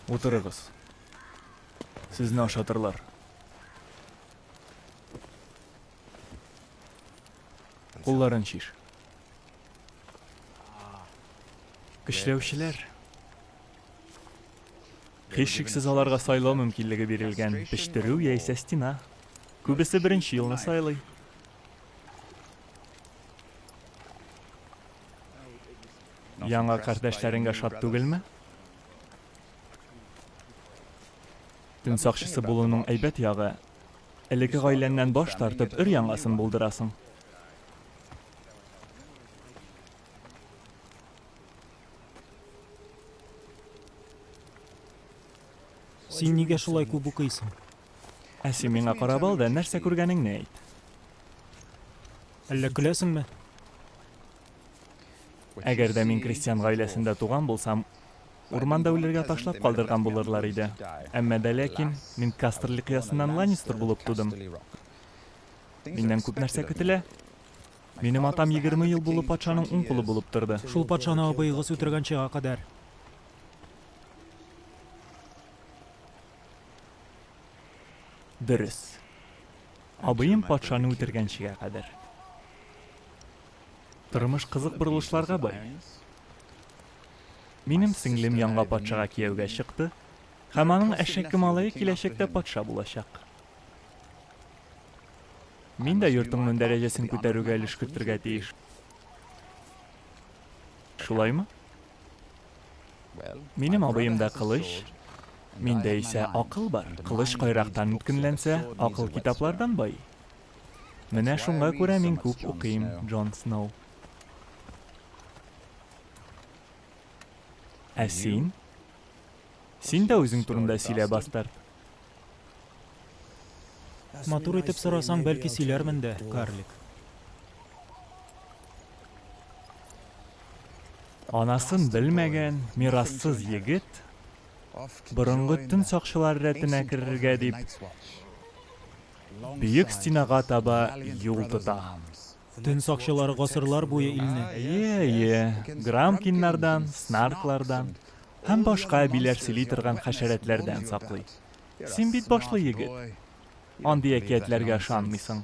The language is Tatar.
Утырыгыз. Сезне ашатырлар. Кулларын чиш. Көчләүчеләр. Һичшиксез аларга сайлау мөмкинлеге бирелгән, печтерү яисә стена. Күбесе беренче юлны сайлый. Яңа кардәшләреңгә шат түгелме? Төн сакчысы булуның әйбәт ягы, элекке гаиләңнән баш тартып, өр-яңасын булдырасың. Син нигә шулай күп укыйсың? Ә син миңа карап ал да, нәрсә күргәнеңне әйт. Әллә көләсеңме? Әгәр дә мин крестьян гаиләсендә туган булсам, урманда үлергә ташлап калдырган булырлар иде. Әмма дә ләкин мин Кастерли кыясыннан Ланнистер булып тудым. Миннән күп нәрсә көтелә. Минем атам 20 ел булы патшаның уң кулы булып торды. Шул патшаны абыегыз үтергәнчега кадәр. Дөрес. Абыем патшаны үтергәнчегә кадәр. Тормыш кызык борылышларга бай. Минем сеңлем яңа патшага кияүгә чыкты, һәм аның әшәке малае киләчәктә патша булачак. Мин дә йортыңның дәрәҗәсен күтәрүгә өлеш кертергә тиеш. Шулаймы? Минем абыемда кылыч, миндә исә акыл бар. Кылыч кайрактан үткенләнсә, акыл китаплардан байый. Менә шуңа күрә мин күп укыйм, Джон Сноу. Ә син? Син дә үзең турында сөйлә, бастард. Матур итеп сорасаң, бәлки сөйләрмен дә, карлик. Анасын белмәгән, мирассыз егет, борынгы төн сакчылары рәтенә керергә дип, Бөек стенага таба юл тота. Төн сакчылары гасырлар буе илне. Әйе, әйе, Грамкиннардан, Снарклардан һәм башка әбиләр сөйли торган хәшәрәтләрдән саклый. Син бит башлы егет. Андый әкиятләргә ышанмыйсың.